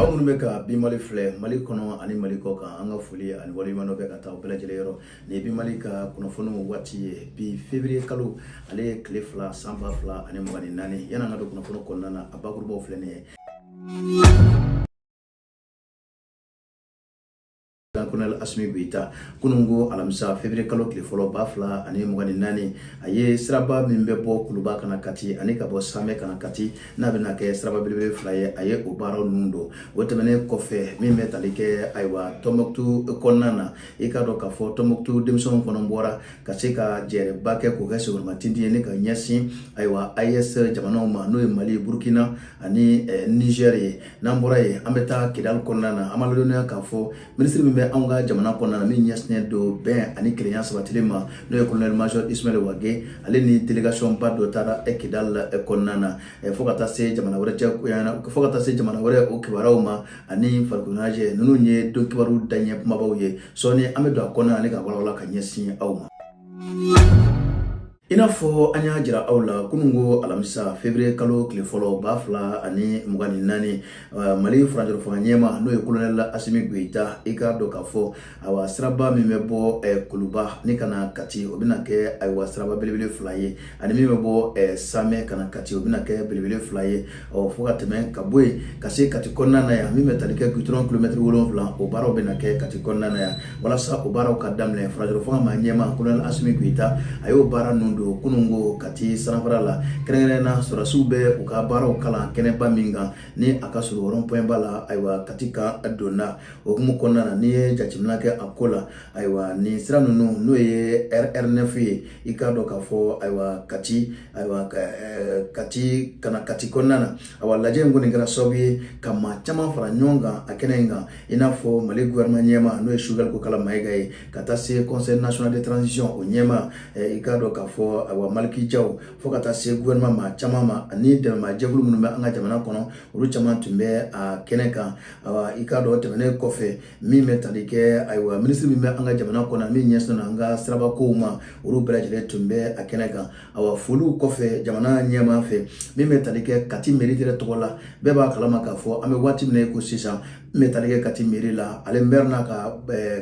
Aw minnu bɛ ka Bi Mali filɛ Mali kɔnɔ ani Mali kɔ kan, an ka foli ani waleɲumandɔn bɛ ka taa bɛɛ lajɛlen yɔrɔ. Nin ye Bi Mali ka kunnafoniw waati ye. Bi février kalo ale ye tile 2 san 2024. Yan'an ka don kunnafoni kɔnɔna na, a bakurubaw filɛ nin ye. Colonel Assimi Goïta, kunun ko alamisa février kalo tile fɔlɔ 2024, a ye siraba min bɛ bɔ Kuluba ka na Kati ani ka bɔ Samɛ ka na Kati, n'a bɛna kɛ siraba belebele 2 ye, a ye o baaraw ninnu don. O tɛmɛnen kɔfɛ, min bɛ tali kɛ ayiwa Tɔnbɔkutu kɔnɔna na, i k'a dɔn k'a fɔ Tɔnbɔkutu denmisɛnw fana bɔra ka se ka jɛrɛba kɛ k'o kɛ senkɔrɔmatintin ye ni ka ɲɛsin ayiwa AES jamanaw ma, n'o ye Mali, Burukina ani Niger ye. N'an bɔra yen, an bɛ taa Kidali kɔnɔna na. An b'a ladɔnniya k'a fɔ minisiri min bɛ anw ka jamana kɔnɔna na, min ɲɛsinnen don bɛn ani kelenya sabatili ma, n'o ye colonel major Ismaël Wagué, ale ni délégation ba dɔ taara Kidali kɔnɔna na. Fo ka taa se jamana wɛrɛ cɛ, fo ka taa se jamana wɛrɛ o kibaruyaw ma ani farikolo ɲɛnajɛ. Ninnu ye don kibaru daɲɛ kumabaw ye. Sɔɔni an bɛ don a kɔnɔna ani ka walawala ka ɲɛsin aw ma. I n'a fɔ an y'a jira aw la kunun ko alamisa février kalo tile fɔlɔ 2024, Mali furancɛrɔ fanga ɲɛmaa, n'o ye colonel Assimi Goïta, i k'a dɔn k'a fɔ ayiwa siraba min bɛ bɔ Kuluba ni ka na Kati, o bɛna kɛ ayiwa siraba belebele 2 ye, ani min bɛ bɔ Samɛ ka na Kati, o bɛna kɛ belebele 2 ye. Ɔ fo ka tɛmɛ ka bɔ yen ka se Kati kɔnɔna na yan, min bɛ tali kɛ goudron kilomɛtiri 7, o baaraw bɛna kɛ Kati kɔnɔna na yan. Walasa o baaraw ka daminɛ, furancɛrɔ fanga maa ɲɛmaa colonel Assimi Goïta, a y'o baara ninnu don kunun ko Kati sanfɛla la. Kɛrɛnkɛrɛnnen na, sɔrɔdasiw bɛ u ka baaraw kalan kɛnɛba min kan ni a ka surun rond point ba la, ayiwa Kati kan donna o hukumu kɔnɔna na. N'i ye jateminɛ kɛ a ko la, ayiwa nin sira ninnu, n'o ye RN9 ye, i k'a dɔn k'a fɔ ayiwa Kati, ayiwa Kati ka na Kati kɔnɔna na, ayiwa lajɛ in kɔni kɛra sababu ye ka maa caman fara ɲɔgɔn kan a kɛnɛ in kan, i n'a fɔ Mali gouvernement ɲɛmaa, n'o ye Choguel Kokalla Maïga ye, ka taa se Conseil national de transition o ɲɛmaa, i k'a dɔn k'a fɔ ayiwa Malick Diaw, fo ka taa se gouvernement maa caman ma ani dɛmɛbaa jɛkulu minnu bɛ an ka jamana kɔnɔ, olu caman tun bɛ a kɛnɛ kan. Ayiwa i k'a dɔn, tɛmɛnen kɔfɛ, min bɛ tali kɛ ayiwa minisiri min bɛ an ka jamana kɔnɔ, min ɲɛsinnen don an ka sirabakow ma, olu bɛɛ lajɛlen tun bɛ a kɛnɛ kan. Ayiwa foliw kɔfɛ jamana ɲɛmaa fɛ, min bɛ tali kɛ Kati mairie yɛrɛ tɔgɔ la, bɛɛ b'a kalama k'a fɔ an bɛ waati min na i ko sisan, min bɛ tali kɛ Kati mairie la, ale maire n'a ka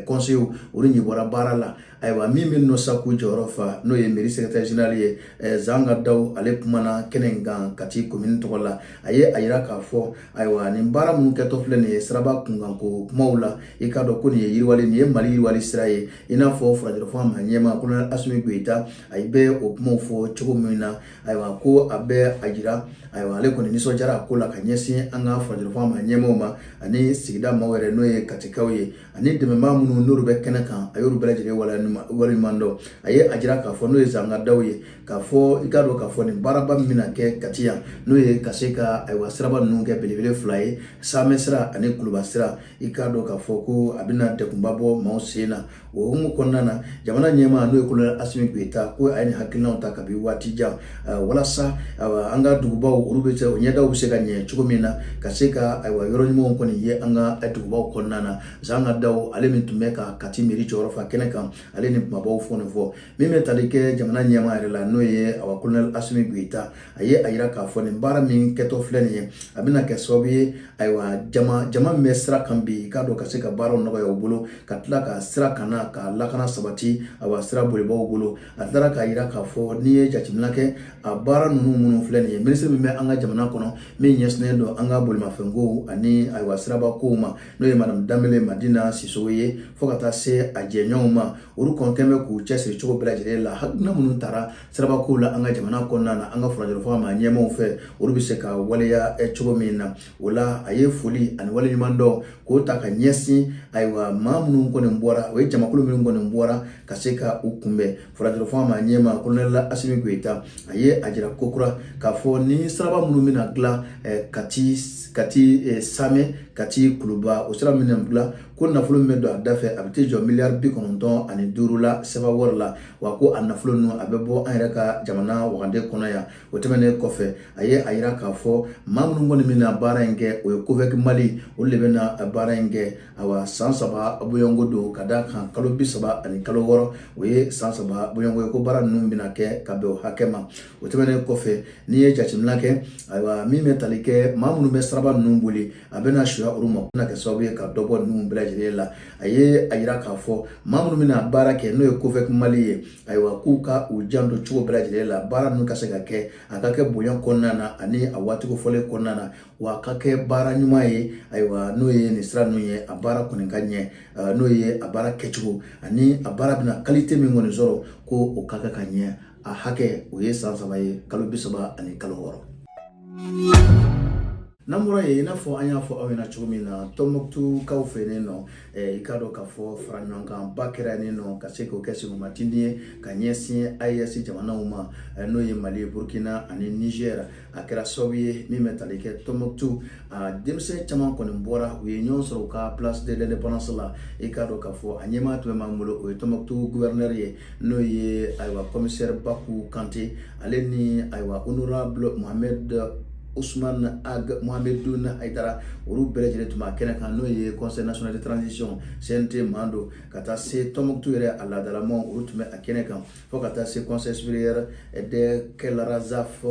conseillers, olu ɲɛ bɔra baara la. Ayiwa min bɛ nɔ sa k'u jɔyɔrɔ fa, n'o ye mairie secrétaire général ye, Zanga Daw, ale kumana kɛnɛ in kan Kati commune tɔgɔ la. A ye a yira k'a fɔ ayiwa nin baara minnu kɛtɔ filɛ nin ye siraba kunkanko kumaw la, i k'a dɔn ko nin ye yiriwali, nin ye Mali yiriwali sira ye. I n'a fɔ furancɛrɔ fanga maa ɲɛmaa colonel Assimi Goïta, a bɛ o kumaw fɔ cogo min na, ayiwa ko a bɛ a jira ayiwa ale kɔni nisɔndiyara a ko la ka ɲɛsin an ka furancɛrɔ fanga maa ɲɛmaaw ma ani sigida maaw yɛrɛ, n'o ye Katikaw ye, ani dɛmɛbaa minnu n'olu bɛ kɛnɛ kan, a y'olu bɛɛ lajɛlen waleɲuman dɔn. A ye a jira k'a fɔ, n'o ye Zanga Daw ye, k'a fɔ i k'a dɔn k'a fɔ nin baaraba min bɛna kɛ Kati yan, n'o ye ka se ka ayiwa siraba ninnu kɛ belebele 2 ye, Samɛ sira ani Kuluba sira, i k'a dɔn k'a fɔ ko a bɛna degunba bɔ maaw sen na. O hukumu kɔnɔna na, jamana ɲɛmaa, n'o ye colonel Assimi Goïta, ko a ye nin hakilinaw ta kabi waati jan walasa an ka dugubaw, olu bɛ se o ɲɛdaw bɛ se ka ɲɛ cogo min na, ka se ka ayiwa yɔrɔ ɲumanw kɔni ye an ka dugubaw kɔnɔna na. Zanga Daw, ale min tun bɛ ka Kati mairie jɔyɔrɔ fa kɛnɛ kan, ale ni kumabaw fɔ nin fɔ. Min bɛ tali kɛ jamana ɲɛmaa yɛrɛ la, n'o ye awa colonel Assimi Goïta, a ye a yira k'a fɔ nin baara min kɛtɔ filɛ nin ye, a bɛna kɛ sababu ye ayiwa jama min bɛ sira kan bi, i k'a dɔn ka se ka baaraw nɔgɔya u bolo, ka tila ka sira kana ka lakana sabati ayiwa sira bolibaw bolo. A tilara k'a yira k'a fɔ n'i ye jateminɛ kɛ a baara ninnu minnu filɛ nin ye, minisiri min bɛ an ka jamana kɔnɔ, min ɲɛsinnen don an ka bolimafɛnkow ani ayiwa sirabakow ma, n'o ye madame Danbele Madina Sisoko ye, fo ka taa se a jɛɲɔgɔnw ma, olu kɔni kɛn bɛ k'u cɛsiri cogo bɛɛ lajɛlen la. Hakilina minnu taara sirabakow la an ka jamana kɔnɔna na, an ka furancɛrɔ fanga maa ɲɛmaaw fɛ, olu bɛ se ka waleya cogo min na. O la, a ye foli ani waleɲuman dɔn k'o ta ka ɲɛsin ayiwa maa minnu kɔni bɔra, o ye jamakulu minnu kɔni bɔra ka se ka u kunbɛn. Furancɛrɔ fanga maa ɲɛmaa colonel Assimi Goïta, a ye a jira kokura k'a fɔ ni siraba minnu bɛna dilan Kati, Samɛ, Kati, Kuluba, o sira minnu dilan, ko nafolo min bɛ don a da fɛ a bɛ t'i jɔ miliyari 95 la sɛbɛn wari la, wa ko a nafolo ninnu a bɛ bɔ an yɛrɛ ka jamana wagande kɔnɔ yan. O tɛmɛnen kɔfɛ, a ye a yira k'a fɔ maa minnu kɔni bɛna baara in kɛ, o ye COVEC Mali, olu de bɛna baara in kɛ. Awa, san 3 bɔɲɔgɔnko don, ka d'a kan kalo 30 ani kalo 6, o ye san 3 bɔɲɔgɔnko ye, ko baara ninnu bɛna kɛ ka bɛn o hakɛ ma. O tɛmɛnen kɔfɛ, n'i ye jateminɛ kɛ, ayiwa, min bɛ tali kɛ maa minnu bɛ siraba ninnu boli, a bɛna suya olu ma, bɛna kɛ sababu ye ka dɔ bɔ ninnu bɛɛ lajɛlen la. A ye a yira k'a fɔ maa minnu bɛna baara kɛ, n'o ye COVEC Mali ye, ayiwa, k'u ka u janto cogo bɛɛ lajɛlen la, baara ninnu ka se ka kɛ, a ka kɛ bonya kɔnɔna na ani a waati kofɔlen kɔnɔna na, wa a ka kɛ baara ɲuman ye. Ayiwa, n'o ye nin sira ninnu ye, a baara kɔni ka ɲɛ, n'o ye a baara kɛcogo ani a baara bɛna qualité min kɔni sɔrɔ, ko o ka kɛ ka ɲɛ. A hakɛ o ye san 3 ye, kalo 30 ani kalo 6. N'an bɔra yen, i n'a fɔ an y'a fɔ aw ɲɛna cogo min na, Tɔnbɔkutukaw fɛ yen nɔ, i k'a dɔn k'a fɔ fara ɲɔgɔn kan ba kɛra yen nɔ, ka se k'o kɛ seginmatindi ye ka ɲɛsin AES jamanaw ma, n'o ye Mali, Burukina ani Niger. A kɛra sababu ye min bɛ tali kɛ Tɔnbɔkutu, a denmisɛn caman kɔni bɔra, u ye ɲɔgɔn sɔrɔ u ka Place de l'Indépendance la. I k'a dɔn k'a fɔ a ɲɛmaa tun bɛ maa bolo, o ye Tɔnbɔkutu gouverneur ye, n'o ye, ayiwa, commissaire Baku Kante, ale ni, ayiwa, honorable Mohamed Ousmane Ag Mohamedoun Haidara, olu bɛɛ lajɛlen tun b'a kɛnɛ kan, n'o ye Conseil national de transition CNT maa don, ka taa se Tɔnbɔkutu yɛrɛ a laadalamaw, olu tun bɛ a kɛnɛ kan, fo ka taa se Conseil supérieur des Kɛlarazaf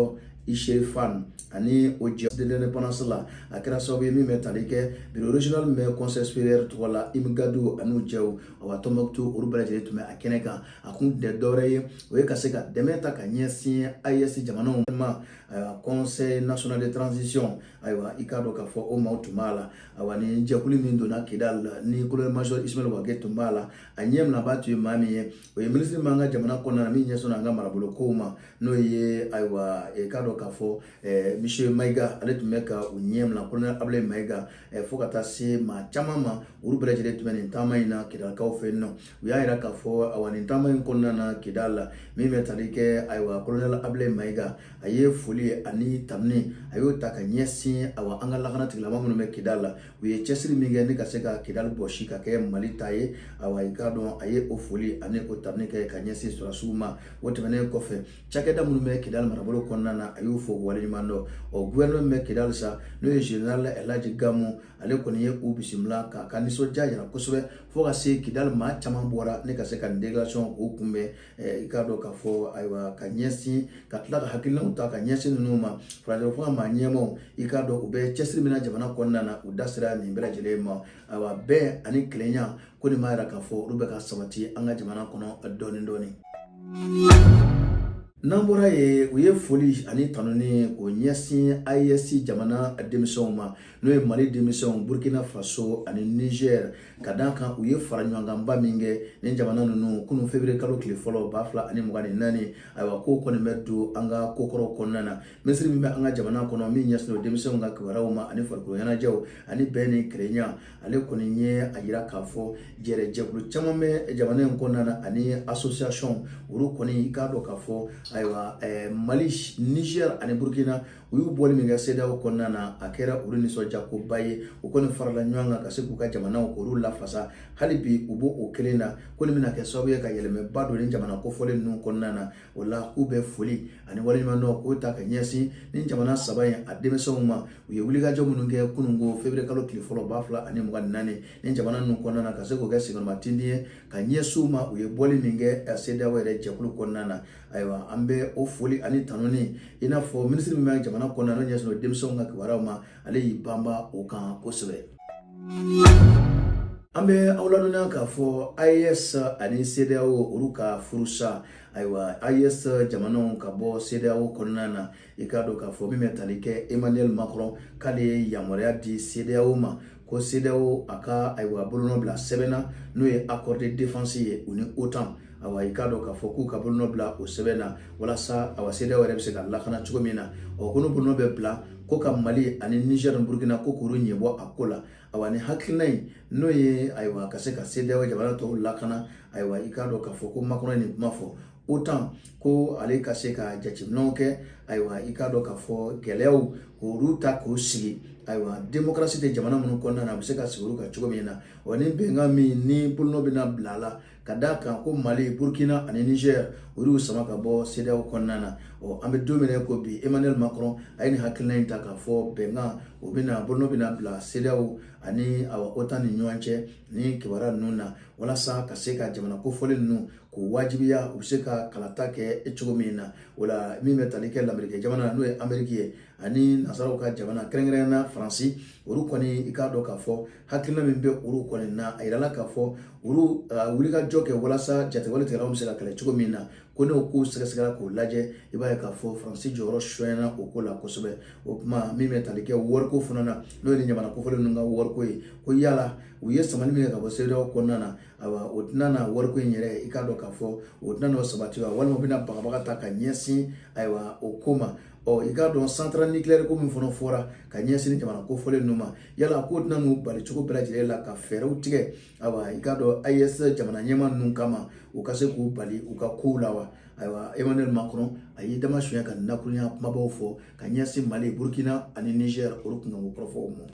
Isherifan ani o jɛ de l'Indépendance la. A kɛra sababu ye min bɛ tali kɛ bureau régional min bɛ Conseil supérieur tɔgɔ la, Imgadu an'u jɛw, awa, Tɔnbɔkutu, olu bɛɛ lajɛlen tun bɛ a kɛnɛ kan. A kun tɛ dɔwɛrɛ ye, o ye ka se ka dɛmɛ ta ka ɲɛsin AES jamanaw ma, ayiwa, Conseil national de transition. Ayiwa, i k'a dɔn k'a fɔ o maaw tun b'a la. Ayiwa, ni jɛkulu min donna Kidal la, ni colonel major Ismaël Wagué tun b'a la, a ɲɛ minɛba tun ye maa min ye, o ye minisiri min b'an ka jamana kɔnɔna na, min ɲɛsinnen an ka marabolo kow ma, n'o ye, ayiwa, i k'a dɔn k'a fɔ monsieur Maïga, ale tun bɛ ka u ɲɛ minɛ, colonel Ablaye Maïga, fo ka taa se maa caman ma, olu bɛɛ lajɛlen tun bɛ nin taama in na Kidalikaw fɛ yen nɔ. U y'a yira k'a fɔ, ayiwa, nin taama in kɔnɔna na Kidal la, min bɛ tali kɛ, ayiwa, colonel Ablaye Maïga, a ye foli ani tanuni a y'o ta ka ɲɛsin, ayiwa, an ka lakana tigilama minnu bɛ Kidal la, u ye cɛsiri min kɛ ni ka se ka Kidal bɔsi ka kɛ Mali ta ye. Ayiwa, i k'a dɔn a ye o foli ani o tanuni kɛ ka ɲɛsin sɔrɔdasiw ma. O tɛmɛnen kɔfɛ, cakɛda minnu bɛ Kidal marabolo kɔnɔna na, a y'u fo k'u waleɲuman dɔn. Ɔ, gouverneur min bɛ Kidal sa, n'o ye général Elhaji Gamu, ale kɔni ye u bisimila k'a ka nisɔndiya yira kosɛbɛ, fo ka se Kidal maa caman bɔra ne ka se ka nin délégation k'o kunbɛn. I k'a dɔn k'a fɔ, ayiwa, ka ɲɛsin ka tila ka hakilinaw ta ka ɲɛsin ninnu ma, furancɛ fanga maa ɲɛmaw, i k'a dɔn u bɛ cɛsiri min na jamana kɔnɔna na, u da sera nin bɛɛ lajɛlen ma. Ayiwa, bɛn ani kelenya ko nin b'a yira k'a fɔ olu bɛ ka sabati an ka jamana kɔnɔ dɔɔni dɔɔni. N'an bɔra yen, u ye foli ani tanuni k'o ɲɛsin AES jamana denmisɛnw ma, n'o ye Mali denmisɛnw, Burkina Faso ani Niger, ka d'a kan u ye fara ɲɔgɔnkanba min kɛ ni jamana ninnu kunun février kalo tile fɔlɔ 2024. Ayiwa, ko kɔni bɛ don an ka kokɔrɔw kɔnɔna na. Minisiri min bɛ an ka jamana kɔnɔ, min ɲɛsinnen don denmisɛnw ka kibaruyaw ma ani farikolo ɲɛnajɛw ani bɛn ni kelenya, ale kɔni ye a yira k'a fɔ jɛrɛ jɛkulu caman bɛ jamana in kɔnɔna na ani association, olu kɔni, i k'a dɔn k'a fɔ, ayiwa, Mali, Niger ani Burkina, u y'u bɔli min kɛ CEDEAO kɔnɔna na, a kɛra olu nisɔndiyakoba ye. U kɔni farala ɲɔgɔn kan ka se k'u ka jamanaw k'olu lafasa. Hali bi u b'o o kelen na, ko nin bɛna kɛ sababu ye ka yɛlɛmaba don ni jamana kofɔlen ninnu kɔnɔna na. O la, k'u bɛ foli ani waleɲumandɔn k'o ta ka ɲɛsin ni jamana saba in a denmisɛnw ma, u ye wulikajɔ minnu kɛ kununko février kalo tile fɔlɔ 2024 ni jamana ninnu kɔnɔna na, ka se k'o kɛ senkɔrɔmatindi ye ka ɲɛsin u ma, u ye bɔli min kɛ CEDEAO yɛrɛ jɛkulu kɔnɔna na. Ayiwa, an bɛ o foli ani tanuni, i n'a fɔ minisiri min bɛ jamana kɔnɔna na, n'o ɲɛsinnen don denmisɛnw ka kibaruyaw ma, ale y'i banba o kan kosɛbɛ. An bɛ aw ladɔnniya k'a fɔ AES ani CEDEAO, olu ka furusa, ayiwa, AES jamanaw ka bɔ CEDEAO kɔnɔna na, i k'a dɔn k'a fɔ min bɛ tali kɛ Emmanuel Macron, k'ale ye yamaruya di CEDEAO ma, ko CEDEAO a ka, ayiwa, bolonɔ bila sɛbɛn na, n'o ye accord de défense ye u ni OTAN. Ayiwa, i k'a dɔn k'a fɔ k'u ka bolonɔ bila o sɛbɛn na walasa, ayiwa, CEDEAO yɛrɛ bɛ se ka lakana cogo min na. Ɔ, ko n'o bolonɔ bɛ bila, ko ka Mali ani Niger ni Burkina, ko k'olu ɲɛbɔ a ko la. Ayiwa, ni hakilina in, n'o ye, ayiwa, ka se ka CEDEAO jamana tɔw lakana, ayiwa, i k'a dɔn k'a fɔ ko Macron ye nin kuma fɔ. OTAN ko ale ka se ka jateminɛw kɛ. Ayiwa, i k'a dɔn k'a fɔ gɛlɛyaw k'olu ta k'o sigi, ayiwa, démocratie tɛ jamana minnu kɔnɔna na, a bɛ se ka sigi olu kan cogo min na. Wa ni bɛnkan min ni bolonɔ bɛna bila a la, ka d'a kan ko Mali, Burkina ani Niger, olu y'u sama ka bɔ CEDEAO kɔnɔna na. Ɔ, an bɛ don min na ko bi, Emmanuel Macron a ye nin hakilina in ta k'a fɔ bɛnkan o bɛna bolonɔ bɛna bila CEDEAO ani awa OTAN ni ɲɔgɔn cɛ ni kibaruya ninnu na, walasa ka se ka jamana kofɔlen ninnu k'o wajibiya u bɛ se ka kalata kɛ cogo min na. O la, min bɛ tali kɛ lamerikɛ jamana, n'o ye Ameriki ye, ani nasaraw ka jamana, kɛrɛnkɛrɛnnenya na Faransi, olu kɔni, i k'a dɔn k'a fɔ hakilina min bɛ olu kɔni na, a yirala k'a fɔ olu wulikajɔ kɛ walasa jatigɛwale tigɛlaw bɛ se ka kɛlɛ cogo min na. Ko n'o ko sɛgɛsɛgɛra k'o lajɛ, i b'a ye k'a fɔ Faransi jɔyɔrɔ sonyana o ko la kosɛbɛ. O kuma min bɛ tali kɛ wariko fana na, n'o ye nin jamana kofɔlen ninnu ka wariko ye, ko yala u ye samali min kɛ ka bɔ CEDEAO kɔnɔna na, ayiwa, o tɛna na wariko in yɛrɛ, i k'a dɔn k'a fɔ o tɛna n'o sabati wa, walima u bɛna bagabaga ta ka ɲɛsin, ayiwa, o ko ma. Ɔ, i k'a dɔn centrale nucléaire ko min fana fɔra ka ɲɛsin jamana kofɔlen ninnu ma, yala k'o tɛna n'u bali cogo bɛɛ lajɛlen la ka fɛɛrɛw tigɛ, ayiwa, i k'a dɔn AES jamana ɲɛmaa ninnu kama, u ka se k'u bali u ka kow la wa? Ayiwa, Emmanuel Macron a y'i dama suɲɛ ka nakurunya kumabaw fɔ ka ɲɛsin Mali, Burkina ani Niger, olu kunkanko kɔrɔfɔw ma.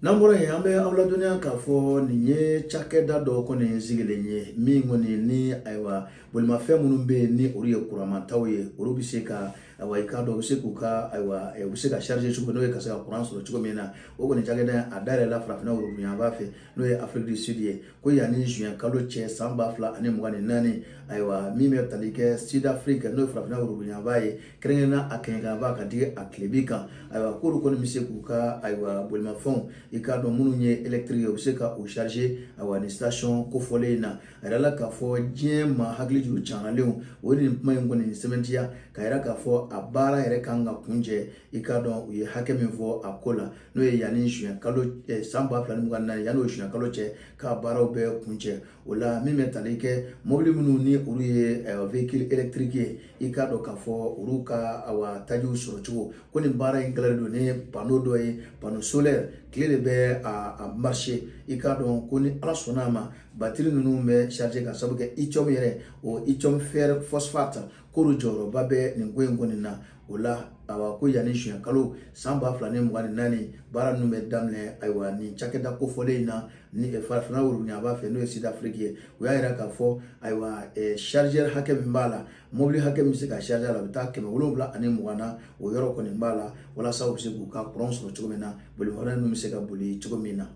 N'an bɔra yen, an bɛ aw ladɔnniya k'a fɔ nin ye cakɛda dɔ kɔni sigilen ye min kɔni ni, ayiwa, bolimafɛn minnu bɛ yen ni olu ye kuranmataw ye, olu bɛ se ka, ayiwa, i k'a dɔn u bɛ se k'u ka, ayiwa, u bɛ se ka charger cogo, n'o ye ka se ka kuran sɔrɔ cogo min na. O kɔni cakɛda a dayɛlɛla farafinna woroduguyanfan fɛ, n'o ye Afrique du Sud ye, ko yanni juin kalo cɛ san 2024. Ayiwa, min bɛ tali kɛ Sud Afrique, n'o ye farafinna woroduguyanfan ye, kɛrɛnkɛrɛnnenya a kɛɲɛkanfan ka digi a tilebi kan, ayiwa, k'olu kɔni bɛ se k'u ka, ayiwa, bolimafɛnw, i k'a dɔn minnu ye électrique ye, u bɛ se ka o charger, ayiwa, nin station kofɔlen in na. A yirala k'a fɔ diɲɛ maa hakili juru canalenw, o ye nin kuma in kɔni sɛbɛntiya ka yira k'a fɔ a baara yɛrɛ kan ka kuncɛ, i k'a dɔn u ye hakɛ min fɔ a ko la, n'o ye yanni juin kalo san 2024, yanni o juin kalo cɛ k'a baaraw bɛɛ kuncɛ. O la, min bɛ tali kɛ mobili minnu ni olu ye véhicule électrique ye, i k'a dɔn k'a fɔ olu ka, awa, tajiw sɔrɔ cogo, ko nin baara in kɛlen don ni panneau dɔ ye, panneau solaire, tile de bɛ a marcher. I k'a dɔn ko ni Ala sɔnna a ma, batiri ninnu bɛ charger ka sababu kɛ lithium yɛrɛ, o lithium fer phosphate, k'olu jɔyɔrɔba bɛ nin ko in kɔni na. O la, awa, ko yanni juin kalo san 2024, baara ninnu bɛ daminɛ, ayiwa, nin cakɛda kofɔlen in na ni farafinna woroduguyanfan fɛ, n'o ye Sud Afrique ye. U y'a yira k'a fɔ, ayiwa, chargeur hakɛ min b'a la, mobili hakɛ min bɛ se ka charger a la, a bɛ taa 720 na. O yɔrɔ kɔni b'a la walasa u bɛ se k'u ka courant sɔrɔ cogo min na, bolimafɛn ninnu bɛ se ka boli cogo min na.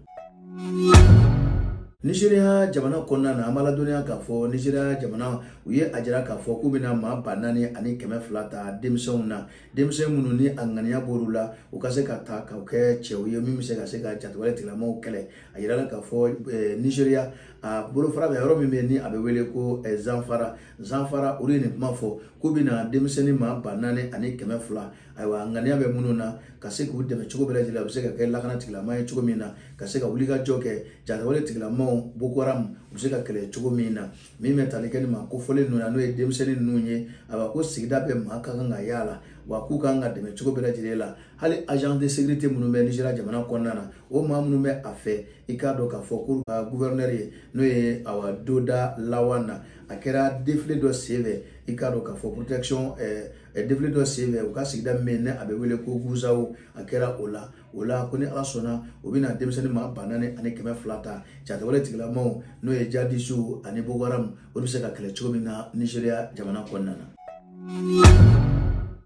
Nizeriya jamana kɔnɔna na, an b'a ladɔnniya k'a fɔ Nizeriya jamana, u ye a jira k'a fɔ k'u bɛna maa 4100 ta denmisɛnw na, denmisɛn minnu ni a ŋaniya b'olu la, u ka se ka ta ka kɛ cɛw ye min bɛ se ka jatigɛwale tigilamɔgɔw kɛlɛ. A yirala k'a fɔ Nizeriya a bolofara bɛ yɔrɔ min bɛ yen ni a bɛ wele ko Zanfara. Zanfara, olu ye nin kuma fɔ k'u bɛna denmisɛnnin maa 4200, ayiwa, ŋaniya bɛ minnu na, ka se k'u dɛmɛ cogo bɛɛ lajɛlen, a bɛ se ka kɛ lakana tigilama ye cogo min na, ka se ka wulikajɔ kɛ jatigɛwale tigilamaw Boko Haram u bɛ se ka kɛlɛ cogo min na. Min bɛ tali kɛ nin maa kofɔlen ninnu na, n'o ye denmisɛnnin ninnu ye, ayiwa, ko sigida bɛɛ maa ka kan ka y'a la, wa k'u kan ka dɛmɛ cogo bɛɛ lajɛlen la. Hali agent de sécurité minnu bɛ Nizeriya jamana kɔnɔna na, o maa minnu bɛ a fɛ, i k'a dɔn k'a fɔ ko gouverneur ye, n'o ye, awa, Doda Lawan na, a kɛra défilé dɔ senfɛ, i k'a dɔn k'a fɔ protection défilé dɔ senfɛ u ka sigida min bɛ yen ni a bɛ wele ko Guzawo, a kɛra o la. O la, ko ni Ala sɔnna, u bɛna denmisɛnnin maa 4200 ta jatigɛwale tigilamaw, n'o ye jadisiw ani Boko Haram, olu bɛ se ka kɛlɛ cogo min na Nizeriya jamana kɔnɔna na.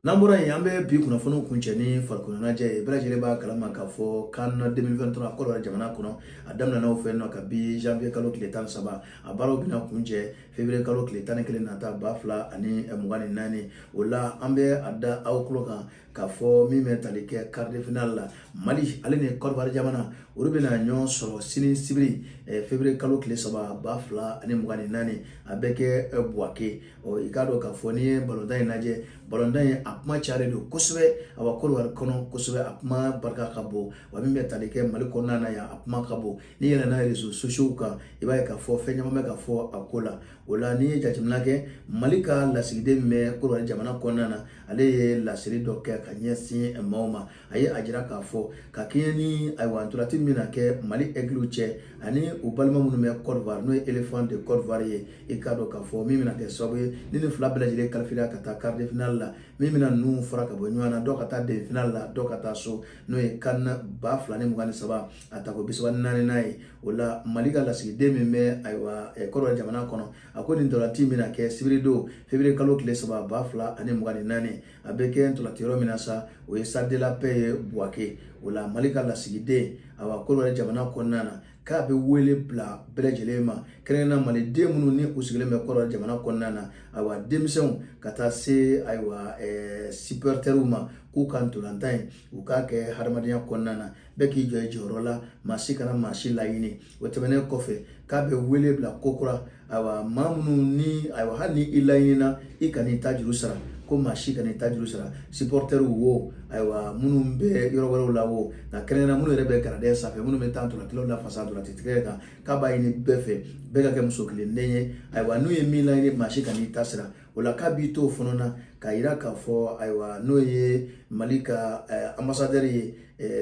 N'an bɔra yen, an bɛ bi kunnafoniw kuncɛ ni farikolo ɲɛnajɛ ye. Bɛɛ lajɛlen b'a kalama k'a fɔ CAN 2023 Côte d'Ivoire jamana kɔnɔ, a daminɛna o fɛ yen nɔ kabi janvier kalo tile 13, a baaraw bɛna kuncɛ février kalo tile 11 nata 2024. O la, an bɛ a da aw tulo kan k'a fɔ min bɛ tali kɛ quart de finale la, Mali ale ni Côte d'Ivoire jamana, olu bɛna ɲɔgɔn sɔrɔ sini sibiri, février kalo tile 3 2024, a bɛ kɛ Buwake. Ɔ, i k'a dɔn k'a fɔ n'i ye balontan in lajɛ, balontan in a a kuma cayalen don kosɛbɛ, awa Côte d'Ivoire kɔnɔ kosɛbɛ, a kuma barika ka bon, wa min bɛ tali kɛ Mali kɔnɔna na yan, a kuma ka bon. N'i yɛlɛnna réseaux sociaux kan, i b'a ye k'a fɔ fɛn caman bɛ ka fɔ a ko la. O la, n'i ye jateminɛ kɛ, Mali ka lasigiden min bɛ Côte d'Ivoire jamana kɔnɔna na, ale ye laseli dɔ kɛ ka ɲɛsin maaw ma. A ye a jira k'a fɔ ka kɛɲɛ ni ayiwa ntolanci min bɛna kɛ Mali Aigles cɛ ani u balima minnu bɛ Côte d'Ivoire, n'o ye Éléphant de Côte d'Ivoire ye, i k'a dɔn k'a fɔ min bɛna kɛ sababu ye ni fila bɛɛ lajɛlen qualifié ka taa quart de finale la, min bɛna ninnu fara ka bɔ ɲɔgɔn na, dɔw ka taa demi finale la, dɔw ka taa so, n'o ye CAN 2023 a tako 34nan ye. O la, Mali ka lasigiden min bɛ ayiwa Côte d'Ivoire jamana kɔnɔ, a ko nin ntolanci bɛna kɛ sibiridon, février kalo tile 3 2024. A bɛ kɛ ntolanci yɔrɔ min na sa, o ye Stade de la Paix ye Bouaké. O la, Mali ka lasigiden awa Côte d'Ivoire jamana kɔnɔna na, k'a bɛ wele bila bɛɛ lajɛlen ma, kɛrɛnkɛrɛnnenya maliden minnu ni u sigilen bɛ Côte d'Ivoire jamana kɔnɔna na, ayiwa denmisɛnw ka taa se ayiwa supporteriw ma, k'u ka ntolantan in u k'a kɛ hadamadenya kɔnɔna na, bɛɛ k'i jɔ i jɔyɔrɔ la, maa si kana maa si laɲini. O tɛmɛnen kɔfɛ, k'a bɛ wele bila kokura, ayiwa maa minnu ni ayiwa hali ni i laɲinina, i kan'i ta juru sara, ko maa si kan'i ta juru sara, supporteriw wo, ayiwa minnu bɛ yɔrɔ wɛrɛw la wo, nka kɛrɛnkɛrɛnnenya minnu yɛrɛ bɛ gradin sanfɛ, minnu bɛ taa ntolancilaw lafasa ntolanci kan, k'a b'a ɲini bɛɛ fɛ, bɛɛ ka kɛ muso kelenden ye. Ayiwa n'u ye min laɲini, maa si kan'i ta sira. O la, k'a b'i to o fana na k'a yira k'a fɔ ayiwa n'o ye Mali ka ambassadeur ye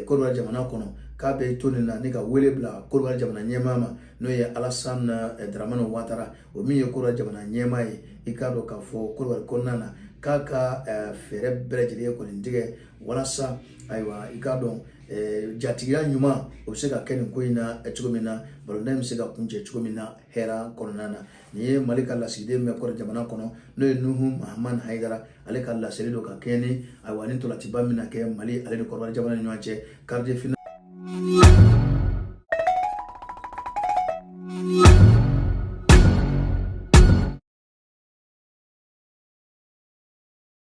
Côte d'Ivoire jamana kɔnɔ, k'a bɛ to nin na ni ka wele bila Côte d'Ivoire jamana ɲɛmaa ma, n'o ye Alassane Dramane Ouattara, o min ye Côte d'Ivoire jamana ɲɛmaa ye. I k'a dɔn k'a fɔ Côte d'Ivoire kɔnɔna na, k'a ka fɛɛrɛ bɛɛ lajɛlen kɔni tigɛ walasa ayiwa i k'a dɔn jatigiya ɲuman o bɛ se ka kɛ nin ko in na cogo min na, balontan in bɛ se ka kuncɛ cogo min na hɛrɛ kɔnɔna na. Nin ye Mali ka lasigiden min bɛ Kɔrɔ jamana kɔnɔ, n'o ye Nuhu Mahamani Hayidara, ale ka laseli don ka kɛɲɛ ni ayiwa ni ntolaciba min na kɛ Mali ale ni Kɔrɔbɔrɔ jamana ni ɲɔgɔn cɛ quart de finale.